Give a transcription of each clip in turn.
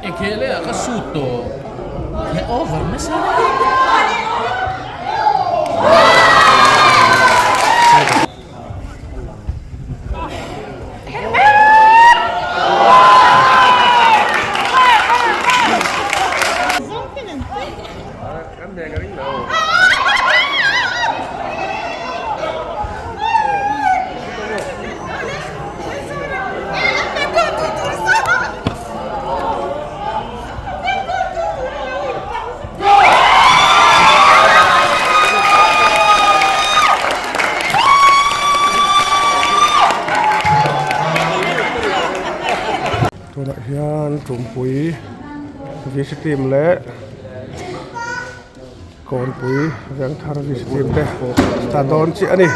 Ke leh ah ka shoot tawh he over nasa. Tunah hian tumpui VC team leh Kawnpui Vengthar VC team te start dawn chiah a ni.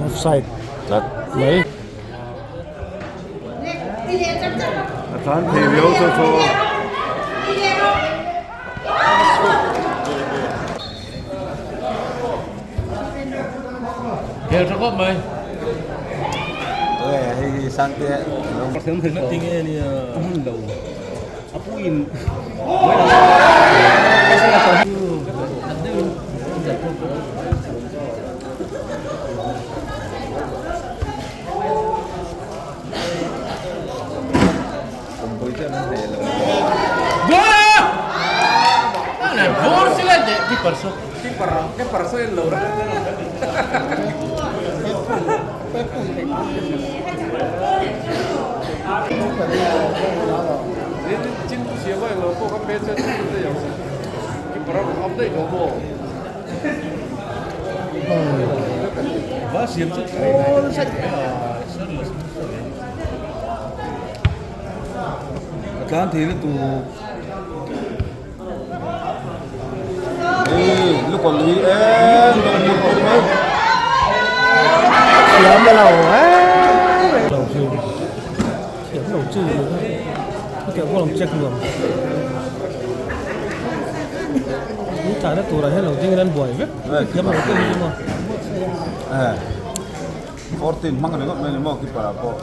Offside tlat mai. A tlan thei viau chu chu. Hel tha khawp mai. Hei hi Sangte Tinge nia lo a pu in A tlan thei lutuk Ê lu còn lui em Thiam lo e lo chu thiam lo chu hetiang pawh lo check nuam tui tlahna turah hian lo ding in an buai vek thiam lo te hi chu maw 14 hmang ringawt mai ni maw keeper ah pawh.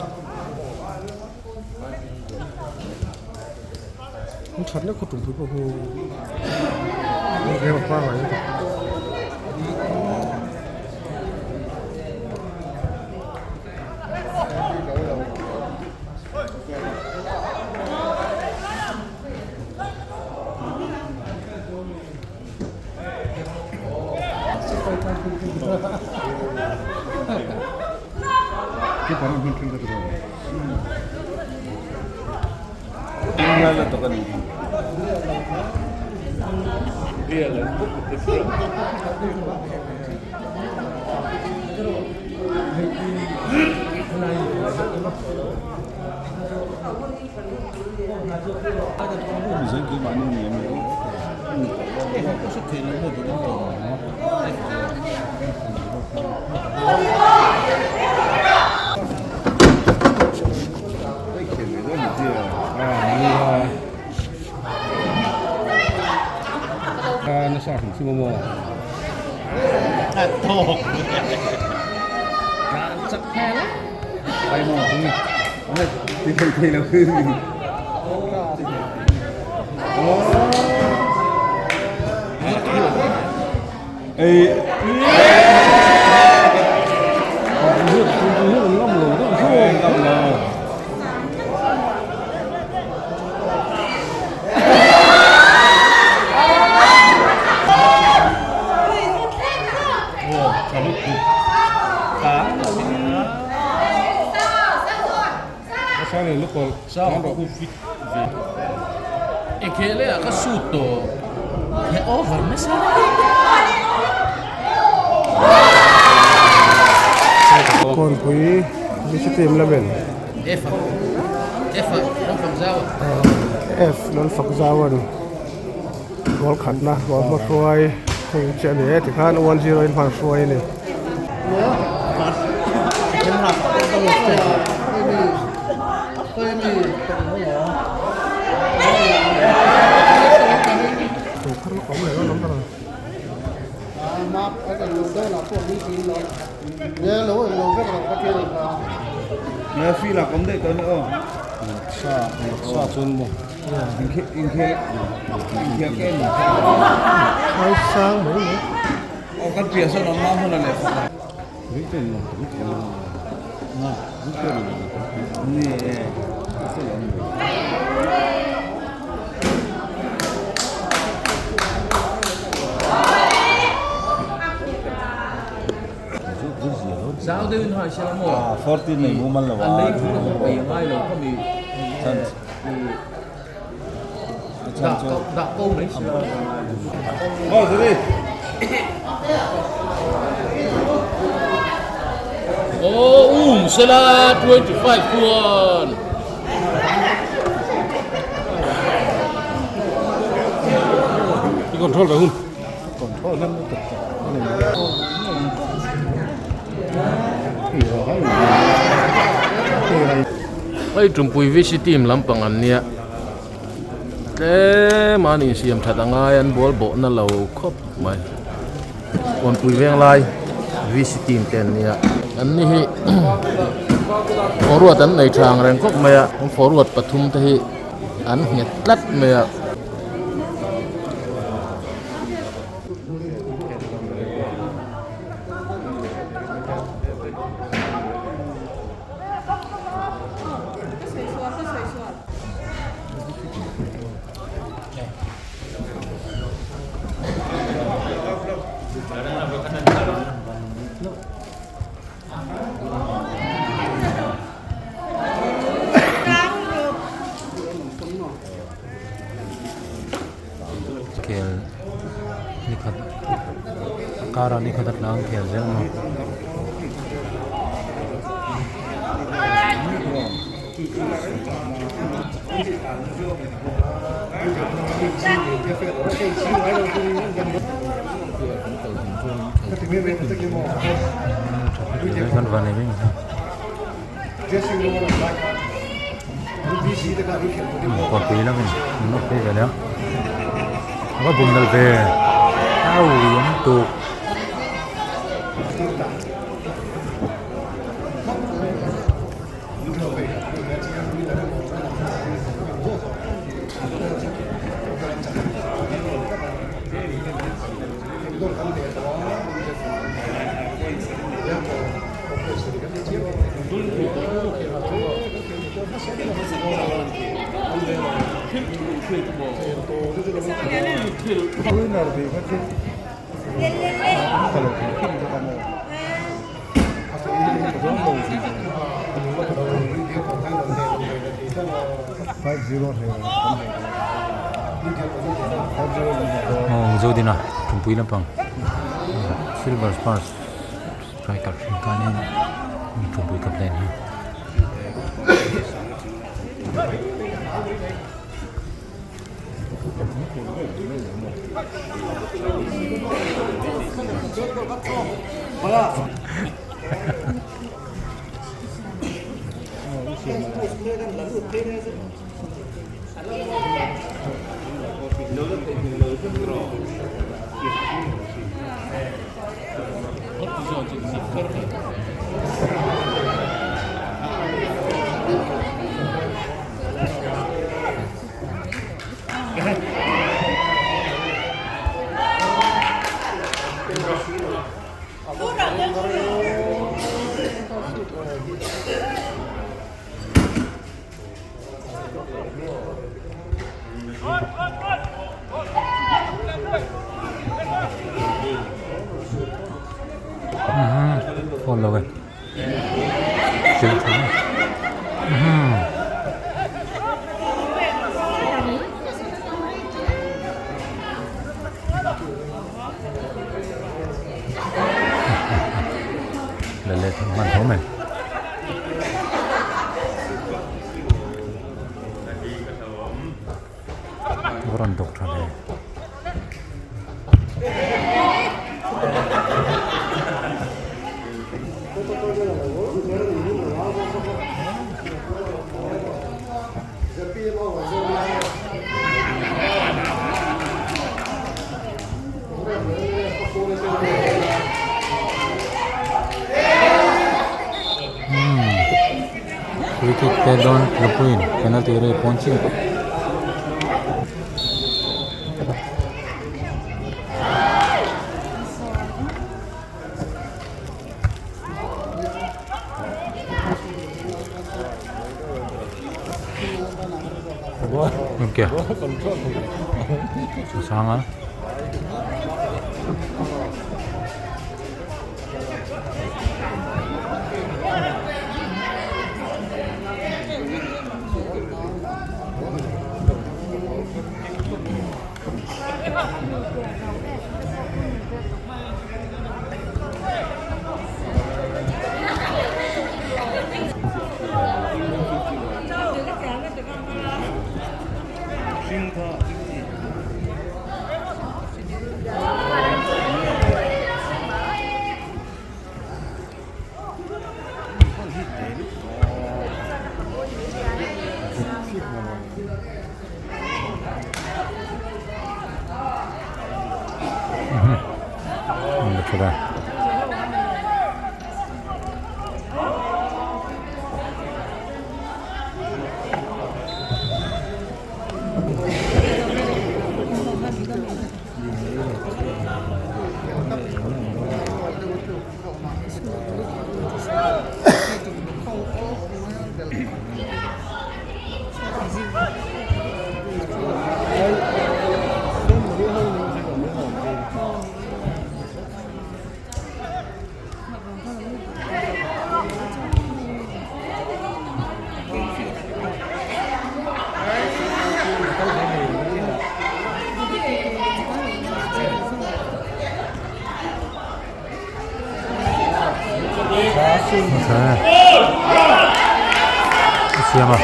An that lek khaw tumpui pawh khu rem a pangai a ni. Sang khu fit ve. Engkhel ah ka shoot tawh he over nasa Kawnpui Miss team lamin F F Lalfak Zau F Lalfak Zau an goal khatna goal hma hruai thung che a ni e tikhan 1-0 in hman hruai a ni. Zau deuhin hai sia maw an lei thu a pei ngai lo kha mi dah ko mai sia. Aw um sela 25 khuan. I control ve hun. Control nan lutuk tak a ni mai. Hei Tumpui VC team lampang an nia tlem an insiam that angai an ball bawhna lo khawp mai Kawnpui Venglai VC team te an nia an ni hi forward an nei tha ang reng khawp mai a forward pathum te hi an nghet tlat mai a. Khel nikhat karah nikhat a tlang khel zel maw. Kawrpui lamin an awk phei ve leh a a va bum nalh ve au an tuk. Aw Zodina Tumpui lampang Silver Spurs striker hrim khanin Tumpui captain hi. Phone lo e. hman tho mai. A rawn dawk tha hle. Free kick pek dawn Lupuiin penalty area pawn chiah. Engkia Sanga Siam a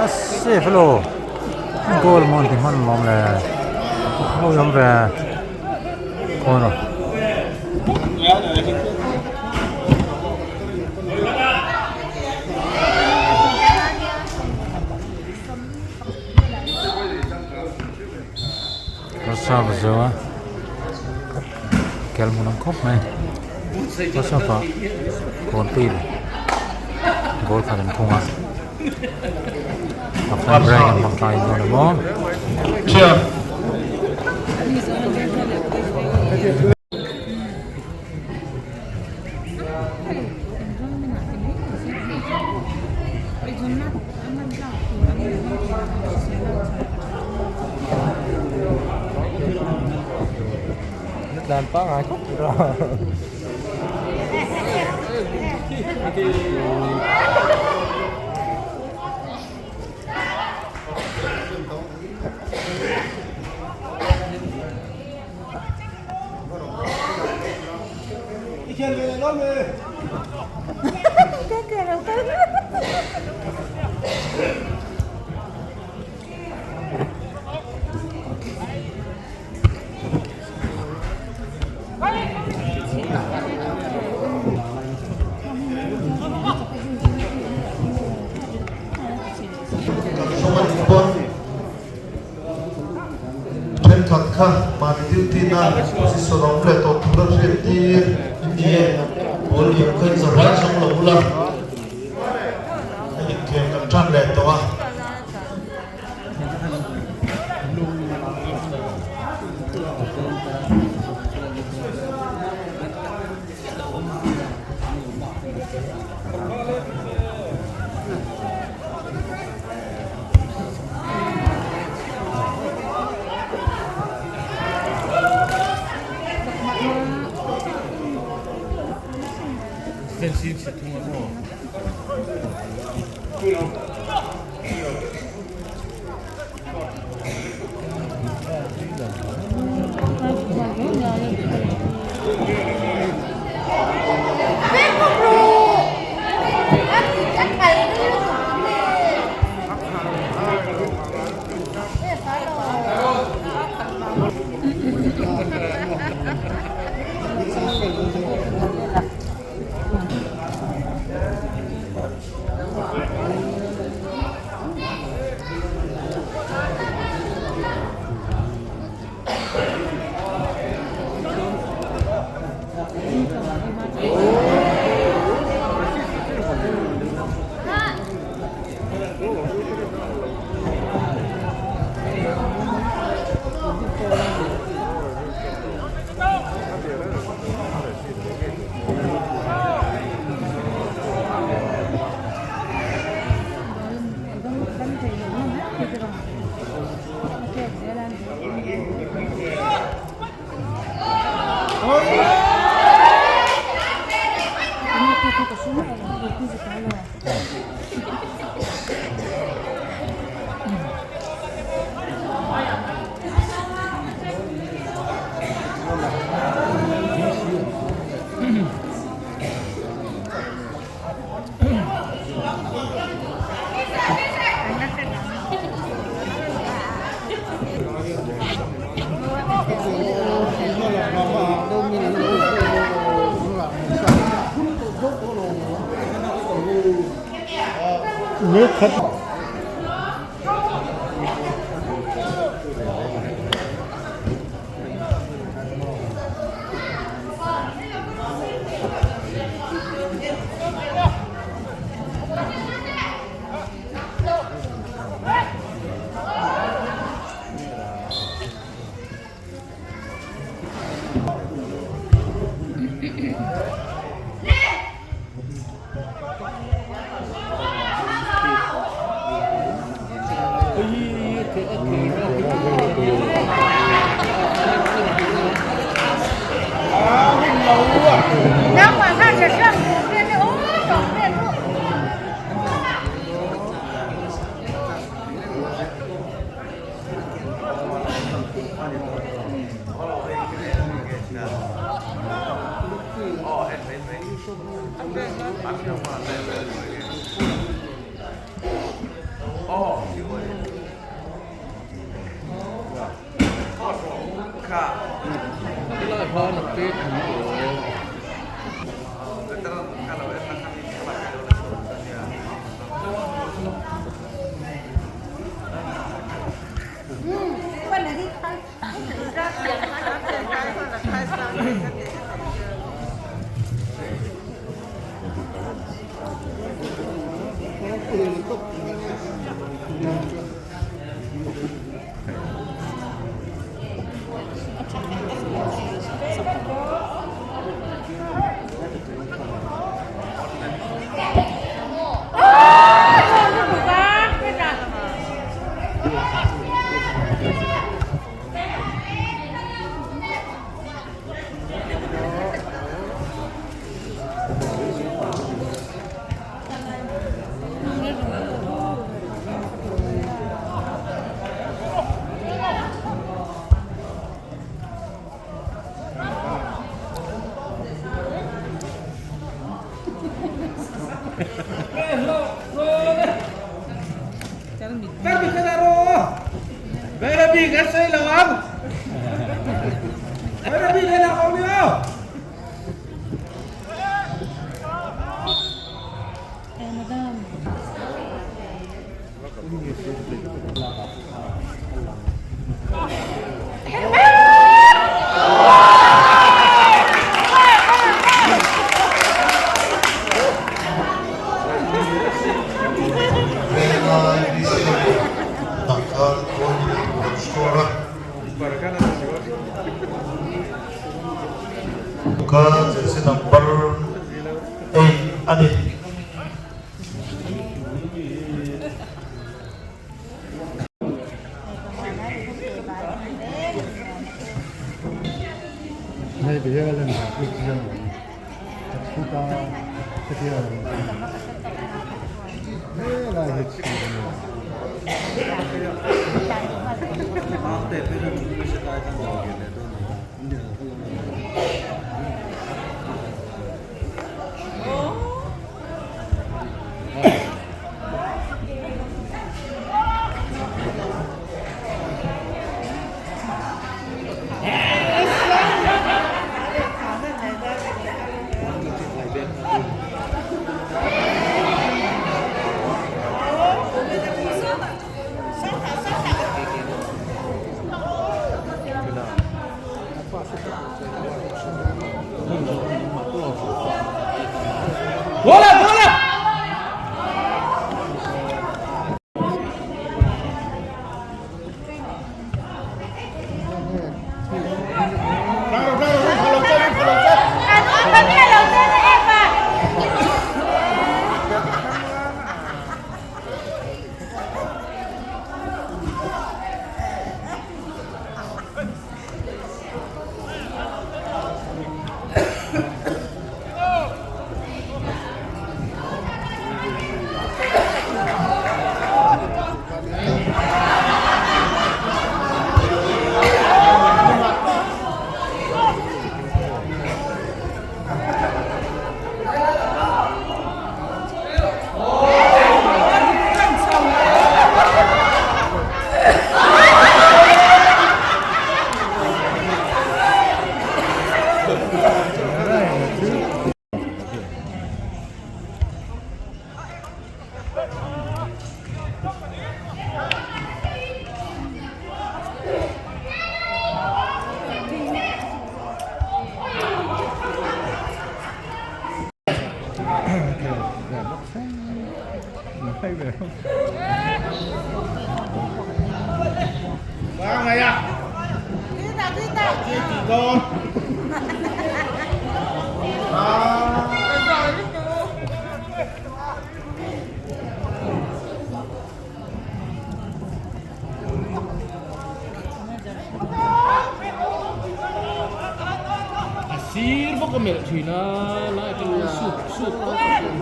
a safe lo goal mawn ti hman lawm le ho awm ve corner. Rosava zo a kel hmun ang khawp mai Rosava kawnpui goal khat an khung a half time break an hmang tlai dawn a maw. Thenkhat kha mahni duty na position a awm leh tawh tur a hriat tir in ni e, ball liam kha in zavai zawng lo ula, a inkhel kan tan leh tawh a. Venglai VC Tangkar goal in an score a. Kha jersey number 8 a ni. A sir bawk a melh thin a lai atangin shoot shoot pawp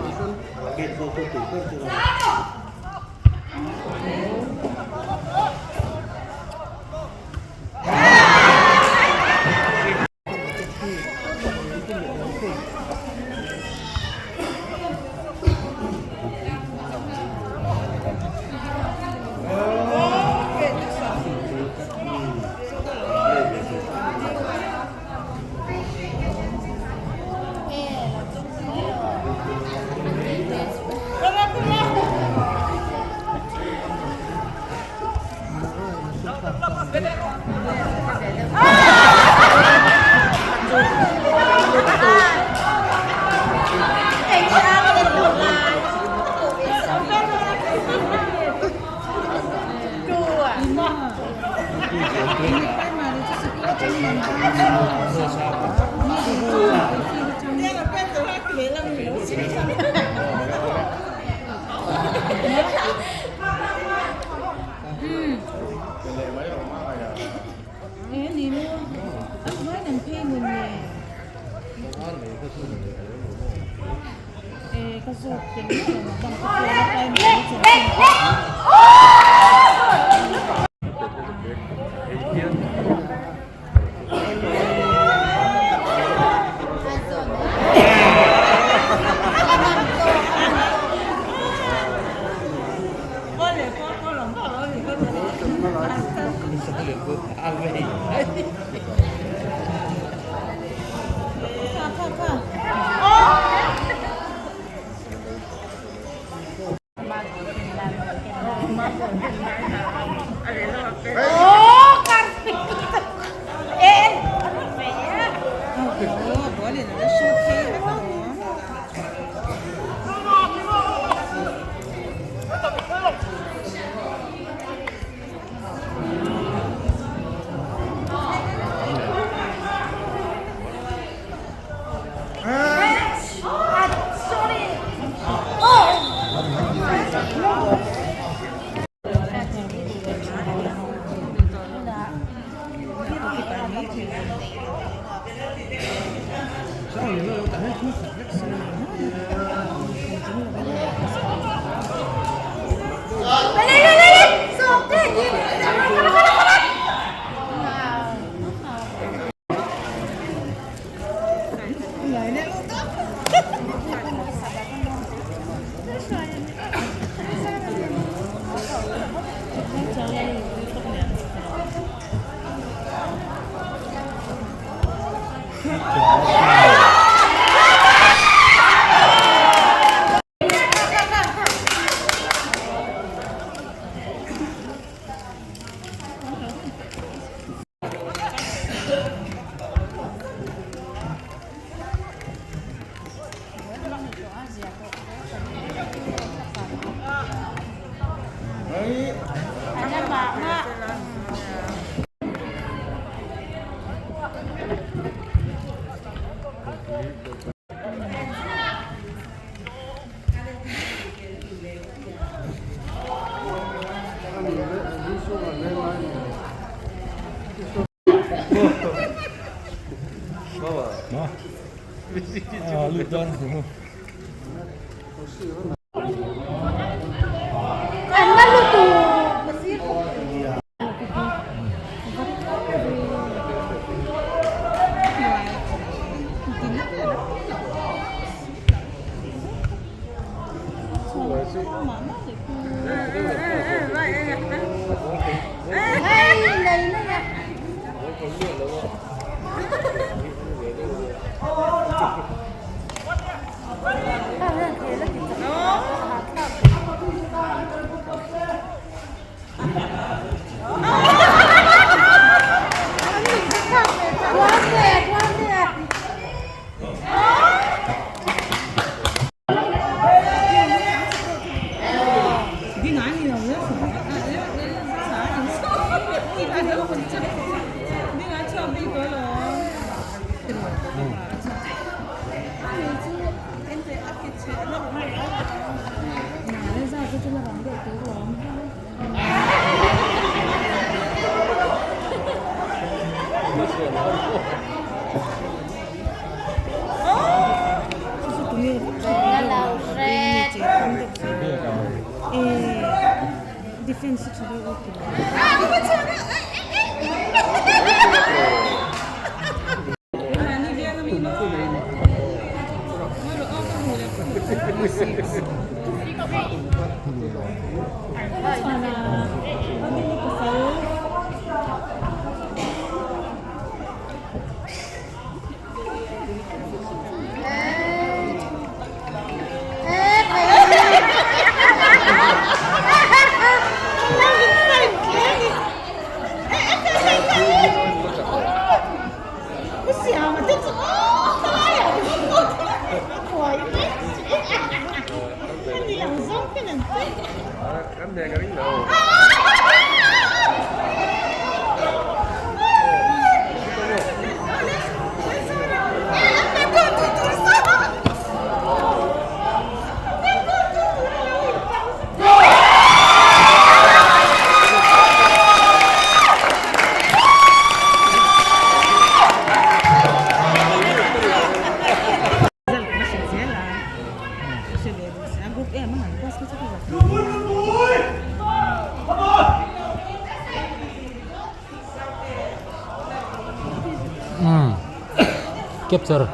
Capture.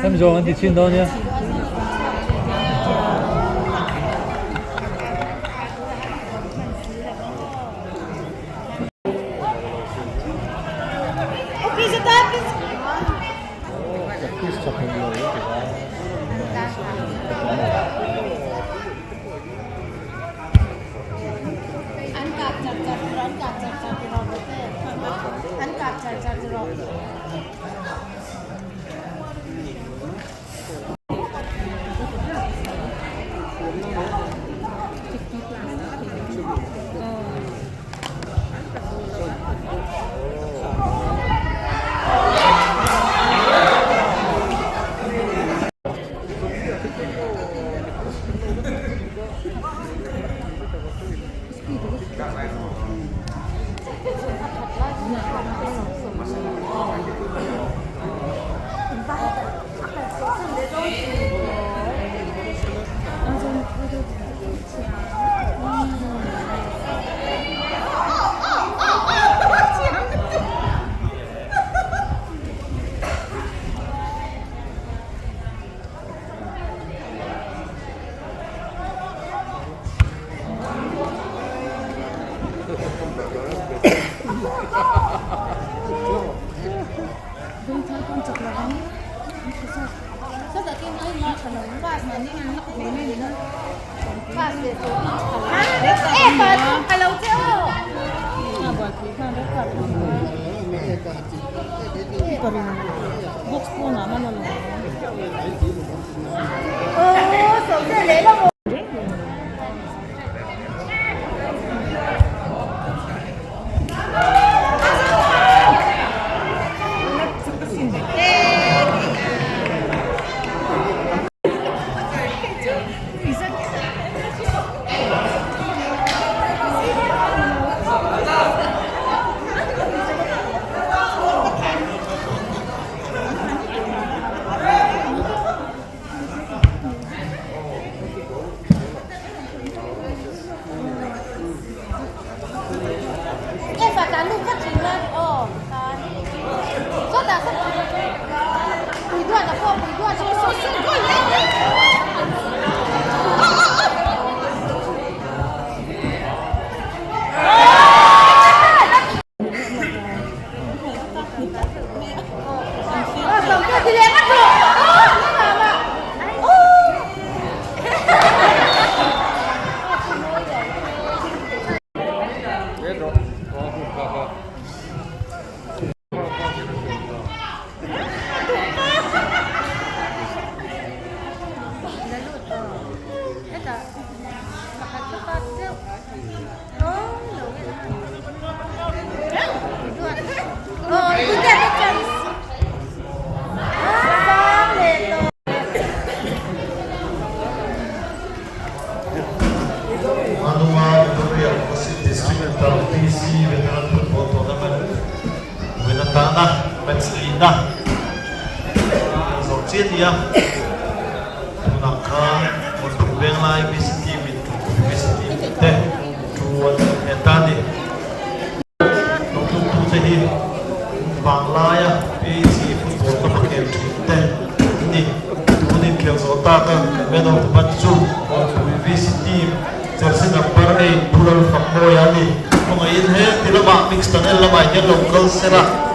Em zawng an ti chhin dawn nia. Manunga Memorial Kolasib District Inter VC Veteran Football Tournament vawiin atana match lihna zawh chiah a ni a, tunah khan Mawlpui Venglai VC team in Tumpui VC team te thu an inhmeh ta a ni. Lawmtute hi vanglaia PAC football lama khel thin te an ni. Tun inkhel zawh taka kan man of the match chu Kawnpui VC team jersey number 8 Pu Lalfakmawia a ni. Khawngaihin he ti lamah mix tunnel lamah hian lo kal sela.